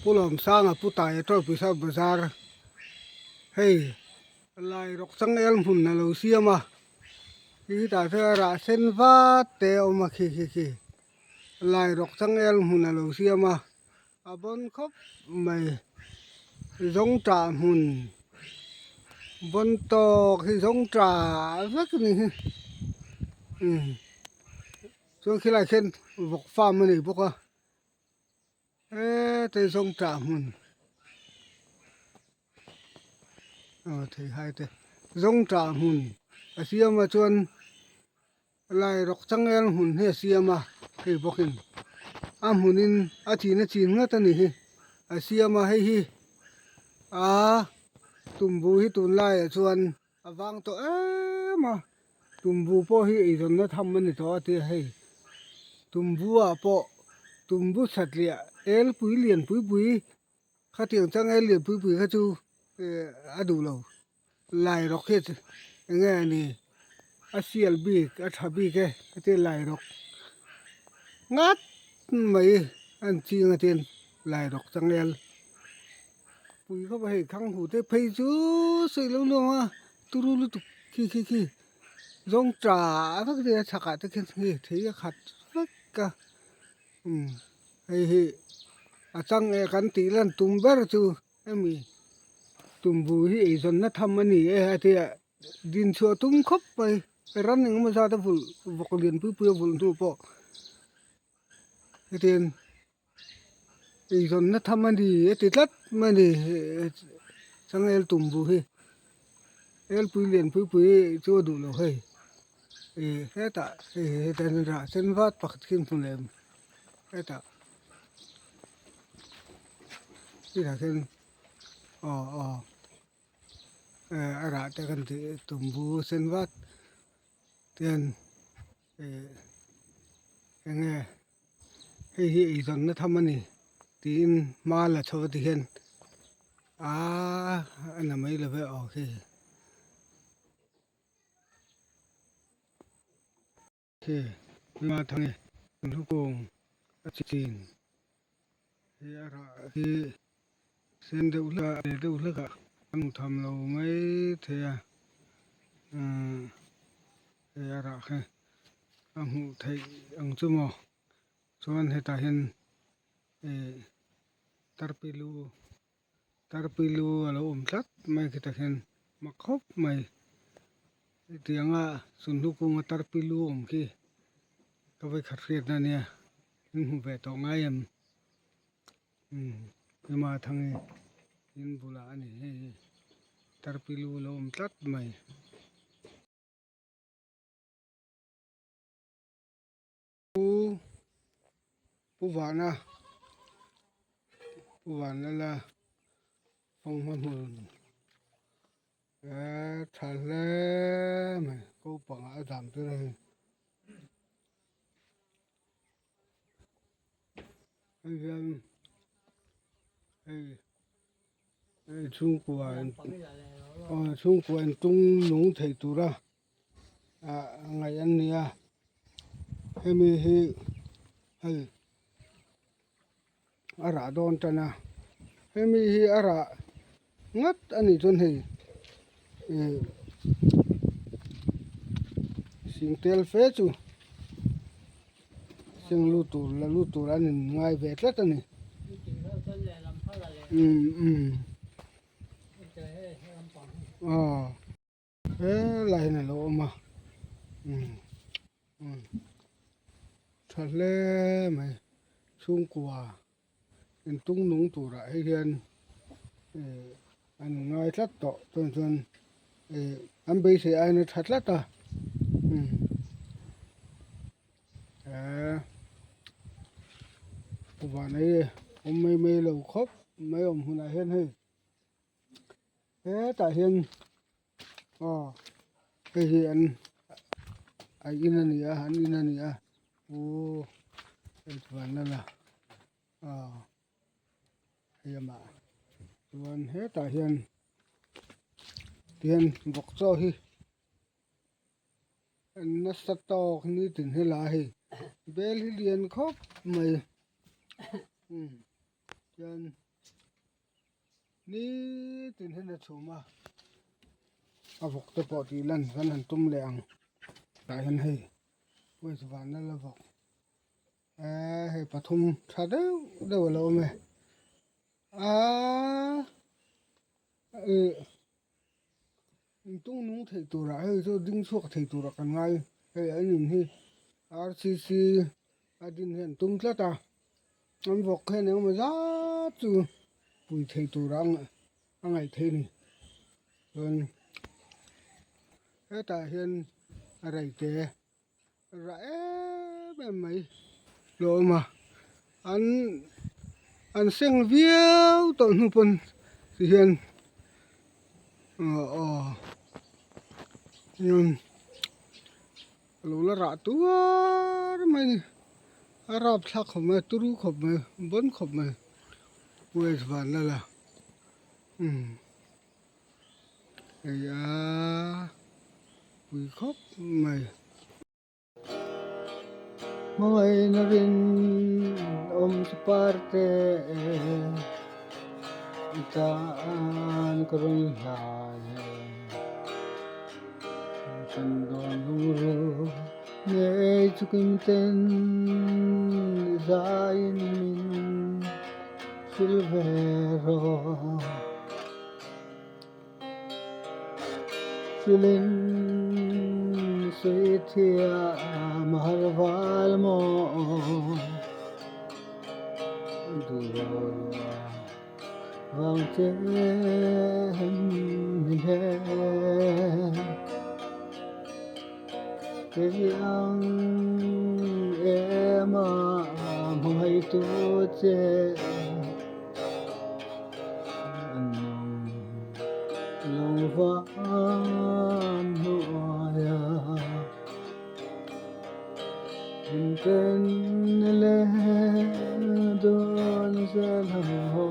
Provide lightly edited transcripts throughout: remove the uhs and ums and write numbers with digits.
Pu Lawmsanga Pu Taia Tawipui South Bazar hei lai rawk changel hmun a lo siam a khi tah chuan rah sen vat te a awm a khi khi khi lai rawk changel hmun a lo siam a a bawn khawp mai zawngtah hmun bawn tawk hi zawngtah vek a ni hi umm chuan khilaiah khian vawk farm a nei bawk a. Hete zawng tah hmun aw thei hai te zawng tah hmun a siam a chuan lai rawk changel hmun hi a siam a hei bawkin a hmunin a chin a chin ngawt a ni hi a siam a hei hi aa tumbu hi tunlaiah chuan a vang tawh em a tumbu pawh hi eizawnna tham a ni tawh a tia hei tumbu ah pawh tumbu satliah el pui lian pui pui khatiang chang el lian pui pui kha chu eh a duh lo lai rawk hi eng nge a ni a sial bik a tha bik e a tia lai rawk ngat mai an ching a tin lai rawk changel. Pui khawp a hei thang hu te phei chu sawi lo luang a turu lutuk khi khi khi zawng tha vek nia chhakah te khian hei thei a khat vek a umm hei hi a chang eh kan tih lan tum ber chu hemi tumbu hi eizawnna tham a ni e a tia din chhuah tum khawp mai ran engemaw zat a vulh vawk lian pui pui a vulh hnu pawh hetiang. Eizawnna tham a ni a ti tlat mai a ni changel tumbu hi elpui lian pui pui chu a duh lo hei ih hetah hei hetah hian rah sen vat pakhat khi an hmu leh hetah hetah khian aw aw eh a rah te kan tih tumbu sen vat tian ih eng nge. Hei hi eizawnna tham a ni tiin hma la chho ti hian aaa a na mai lo ve aw khi khi hma thang e lukung a chi chin hi a rah hi sen deuh hlek a ve deuh hlek a a hmu tham lo mai thei a umm hei a rah khi a hmuh theih ang chu maw chuan hetah hian ih tarpilu tarpilu a lo awm tlat mai khitah khian mak khawp mai hetianga sunhlu kunga tarpilu awm khi ka vawikhat hriatna ania in hmu ve tawh ngai em umm hema thang hi in bulah a ni hei hi tarpilu a lo awm tlat mai. Pu Pu Vana Pu Vanlala fanghma hmun eh tha hle mai ko pangah a dam tur a ni hei hian hei. Hei chhungkua aw chhungkua in tung nung thei tura ah ngaih an ni a hemi hi hei a rah dawn tan a hemi hi a rah ngawt a nih chuan hei ih sing tel fe chu seng lut tur la lut tur an in ngai ve tlat a ni. Umm umm aw helai hian alo awm a umm umm tha hle mai chhungkua intung nung turah hei hian ih an ngai tlat tawh chuan chuan ih an beisei aiin a tha tlat a umm eee van ei awm mai mai lo khawp mai awm hunah hian hei hetah hian aw hei hi an a in a ni a an in a ni a uhh hei chuan a la aw hei amah chuan hetah hian tihian vawk chaw hi nasa tawk nitin helai hei bel hi lian khawp mai umm chuan. Nitin hian a chhum a, a vawk te pawh tih lan kan han tum leh ang tah hian hei west vanlal a vawk eee hei pathum tha deuh deuh a lo awm e aaa ih tung nung thei turah hei chu ding chhuak thei turah kan ngai hei an in hi R C C a din hian tum tlat a. An vawk hian engemaw zat chu pui thei tura a ngaih theih a ni. Chuan hetah hian reite rah em em mai lo awm a, an an seng viau tawh hnu pawn ti hian aw A lo la rah tuar mai a ni. A rap thlak khawp mai a, turu khawp mai, bawn khawp mai. West Vanlala umm hei a pui khawp mai. Hmangaihna rin awm chu parte tan ka rawn hlan e. Kan dawn lungru ngei chu kim ten zaiin min sil ve rawh. Silin suih thiam har val maw duh. Vang che min he Kei ang em a hmangaih tu che An nung lo van hnuaia Min ten leh dawn zel ho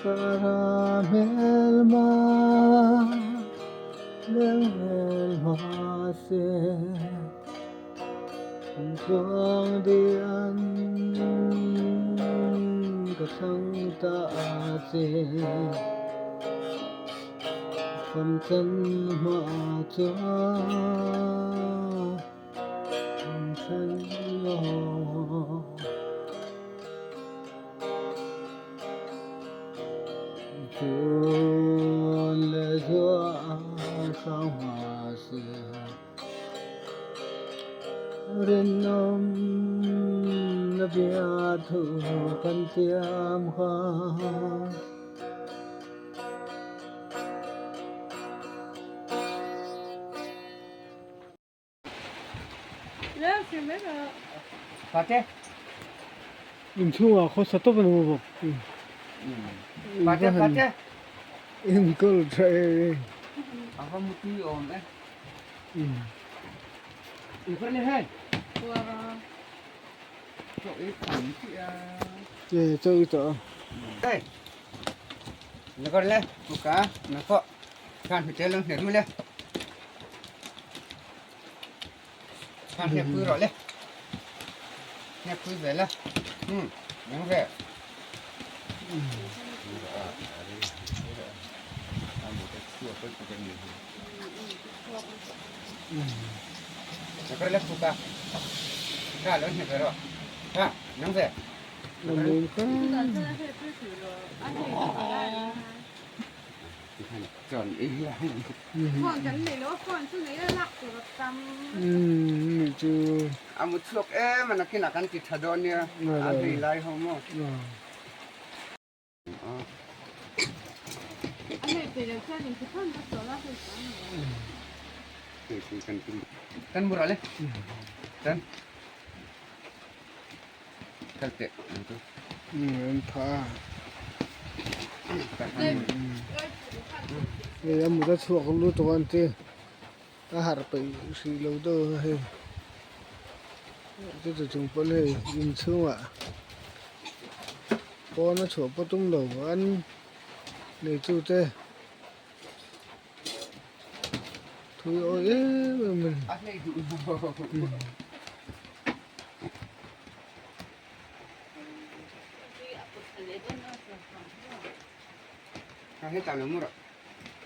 Kara hmelma leng vel mahse Tluang dian ka thlang ta che. Fam chan hma chuan an then lo. Chun le zua hrang hma se Rinawm na bia thu kan tiam kha. Pate. Inchhungah khawsa tawp a ni maw bawk. Pate pate. Enkawl tha e. A va mutui awm e. Ikhar le hei. Chaw ei tham chi a. E chaw ei tawh a. Hei. Nakar le buka nako khan hotel lang hne le. Khan hne pui ro le. Hne pui ve la. Nang ve. Nakar le buka. Kha lo hne ve ro. Kha nang ve. A mu chhuak em a nakinah kan ti tha dawn nia a hlei lai ho maw. Kan mu rawh le tan. Kal teh ang chu. An tha a. Hei a mut a chhuak lutuk a an ti. A harh peih hrih lo deuh a hei. Chuti chung pawn hei inchhungah pawn a chhuah pawh tum lo an neitute thui awi em em a ni. Kha hetah lo mu rawh.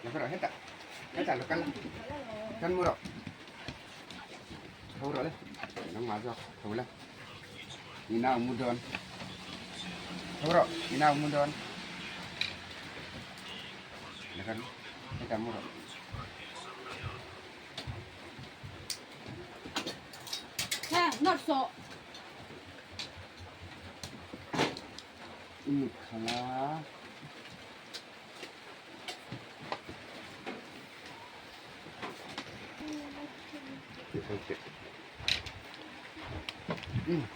Lo kal rawh hetah. Hetah lo kal la. Kal mu rawh. Tho rawh le. Nangmah zawk tho la. I nau mu dawn. Tho rawh i nau mu dawn. Lo kal hetah mu rawh. I mut khalh a.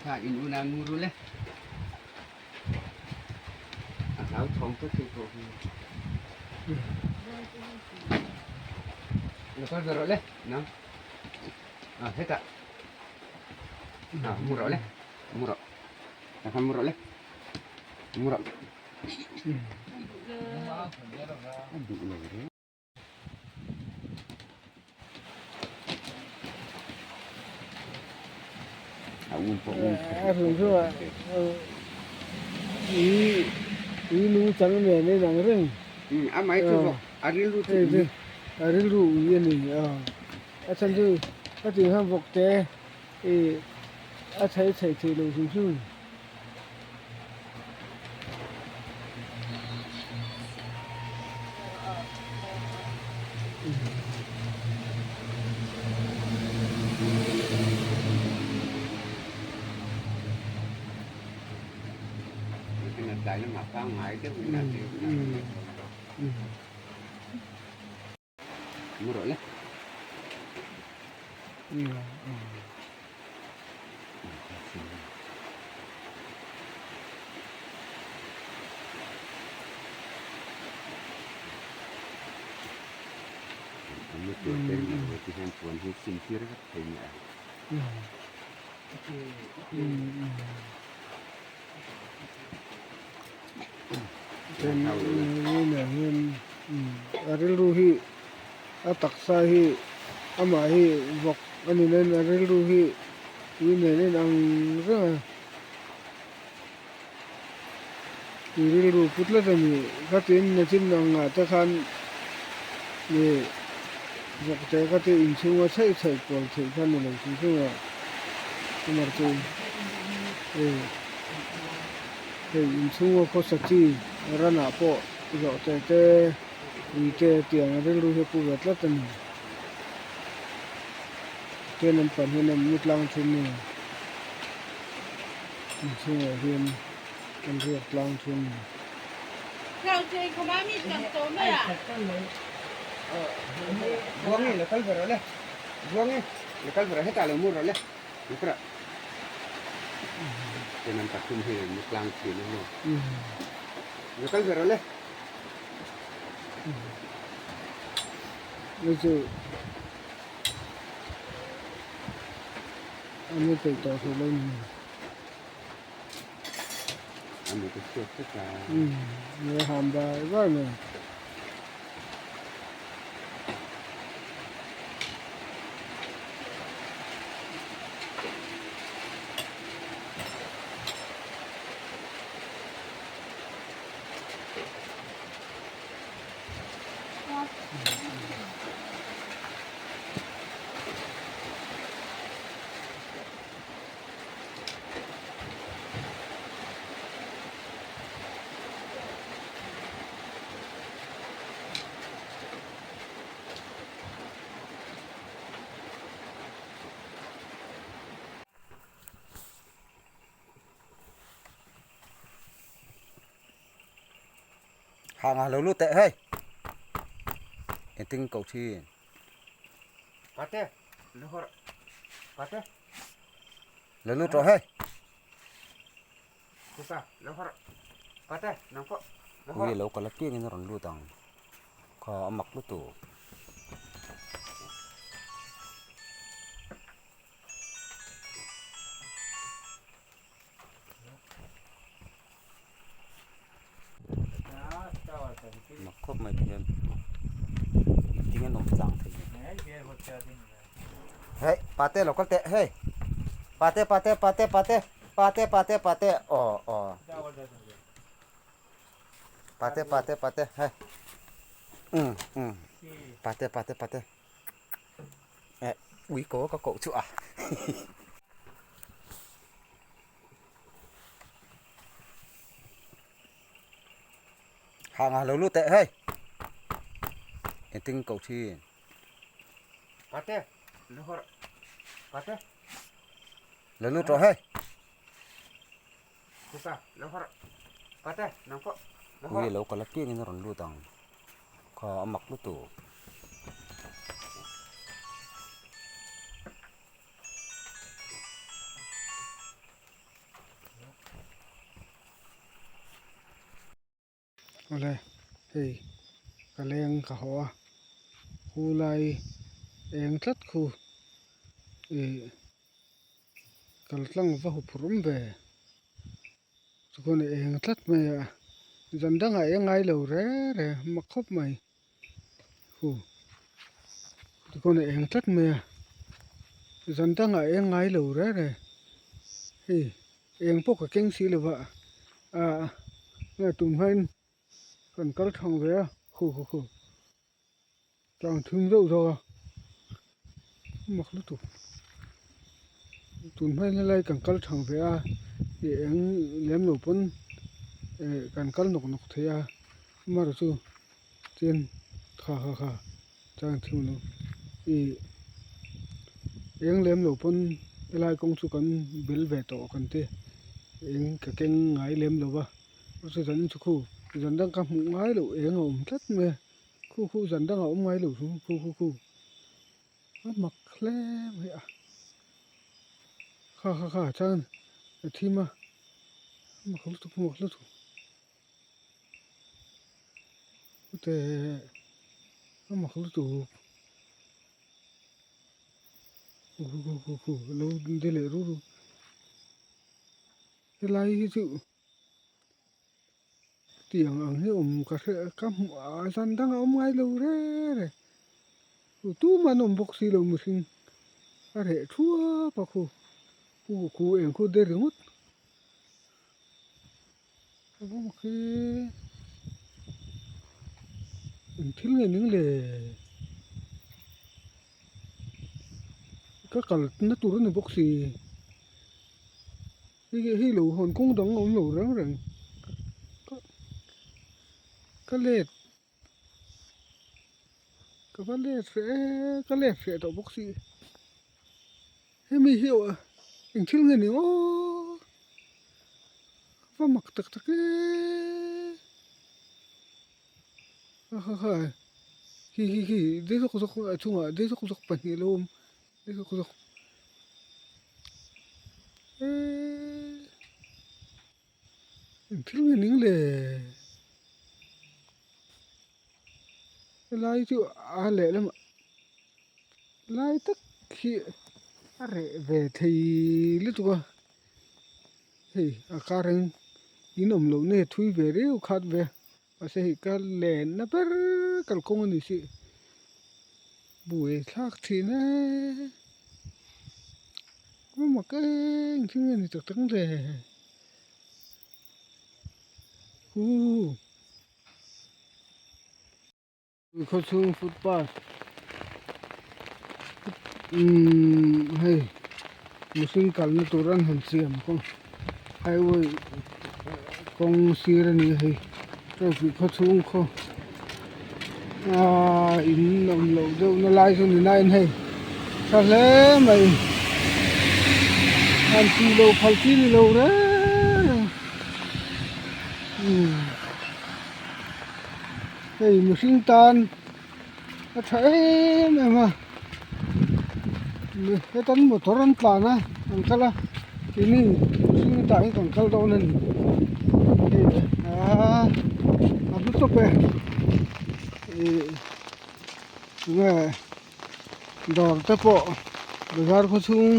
Kha in unau nu ru le. A hlau thawng tlat thei pawh hi. Lo kal ve rawh le nang. A hetah. A mu rawh le. Mu rawh. A mu rawh le. Mu rawh. A duh lo reng. A um pawh um A hrung hrung a ui ui nung chang nen a inang reng. A mai chu bawk a rilru chu ui. A rilru ui a ni a. A chhan chu ka tih khan vawk te ih a chheih chheih theih loh hrim hrim. Mu rawh le. A mu tur te ni lo ti hian puan hi sin tir vek thei nia. A rilru hi a taksa hi amah hi vawk a ni nen a rilru hi ui nen en ang reng a ui rilru put tlat a ni khatin nachin ang ah te khan ih vawk te kha chu inchhunga chheih chheih kual theih kha a ni lo hrim hrim a amah chu ih. Hei inchhunga khawsa chi ranah pawh zawhte te ui te tiang rilru hi a pu ve tlat a ni. Chuan an pan hian an mu tlang thin a ni. Inchhungah hian an riak tlang thin a ni. Hei chu a ni peih tawh hrih lo ni. Umm ham bai bai mai. Hang lo lut teh hei engtin ko thin. Pate lo hawr pate. Lo lut rawh hei. Kupa lo hawr pate nang pawh lo hawr. Ui lo kal apiangin a rawn lut ang kha a mak lutuk. Mak khawp mai te hian engtin an awm tlang thei hei pate lo kal teh hei pate pate pate pate pate pate pate aw aw. Pate pate pate hei um um pate pate pate eh ui ko ka koh chu a hang a lo lut teh hei engtin koh thin pate lo haw rawh pate lo lut rawh hei. Ui lo kal apiangin a rawn lut ang kha a mak lutuk. Awle hei ka leng ka haw a khu lai eng tlat khu ih kal tlang va hu phur awm ve chuan eng tlat mai a zan dangah eng ngai lo re re mak khawp mai hu chuan eng tlat mai a zan dangah eng ngai lo re re hei. Eng pawh ka keng si lova ah nge tum hian kan kal thang ve a khu khu khu tlang thim deuh zawk a mak lutuk tun hma hian helai kan kal thang ve a ih eng lem lo pawn eh kan kal nawk nawk thei a amaherawhchu chuan kha kha kha chuan thim lo ih eng lem lo pawn helai kawng chu kan bel ve tawh kan ti eng ka keng ngai lem lo va chu zan chu khu zan dang ka hmuh ngai loh eng a awm tlat mai a khu khu zan dang a awm ngai lo chu khu khu khu a mak hle mai a kha kha kha chuan a thim a mak lutuk mak lutuk. Te a mak lutuk khu khu khu khu lo de leh ru ru helai hi chu tiang ang hi awm ka hre ka hmuh a zan dang a awm ngai lo reng reng tumah an awm bawk si lo mihring a reh thuap a khu khu khu eng khu de ringawt. Eng thil nge ning le ka kal na tur a ni bawk si hei hei lo hawn kawng dang a awm lo reng reng ka ka let ka va let hreh e ka let hreh tawh bawk si hemi hi eng thil nge ning aw. Va mak tak tak e ha ha ha khi khi khi de zawk zawk a chungah de zawk zawk pahnih alo awm de zawk zawk eee eng thil nge ning le helai chu a lehlamah lai tak hi a reh ve thei lutuk a. Hei a kar in in awm loh nge thui ve riau khat ve mahse hei ka len na ber kalkawng a ni si buai thlak thin e a mak eng thil nge ni tak tak le huuu. Khawchhung footpath umm hei mihring kalna tur an han siam kawng highway kawng sir a ni a hei hei khawchhung khaw aaa in awm loh deuh na lai chu ni nain hei tha hle mai han tih loh phal chi ni lo reng reng umm. Hei mihring tan a tha em em a hetan motor an tlan a an kal a keini mihring tah hi kan kal dawn a ni hei aaa a hlu tawp e ih enge dawr te pawh bazar khaw chhung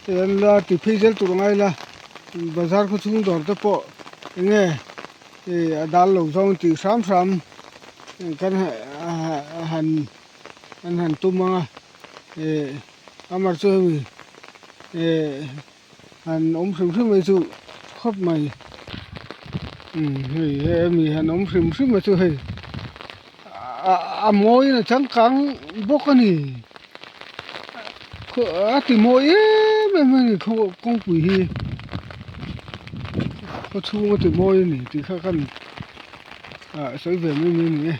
te an la ti phei zel tur angai la bazar khaw chhung dawr te pawh enge. Hei a dal lo zawng tih hram hram kan han an han tum ang a eh amar chu hemi eh han awm hrim hrim mai chu khawp mai. Umm hei hemi han awm hrim hrim a chu hei a mawiin a changkang bawk a ni a ti mawi em em a ni kawngpui hi khaw chhung a ti mawi a ni tih kha kan ah sawi ve mai mai a ni e.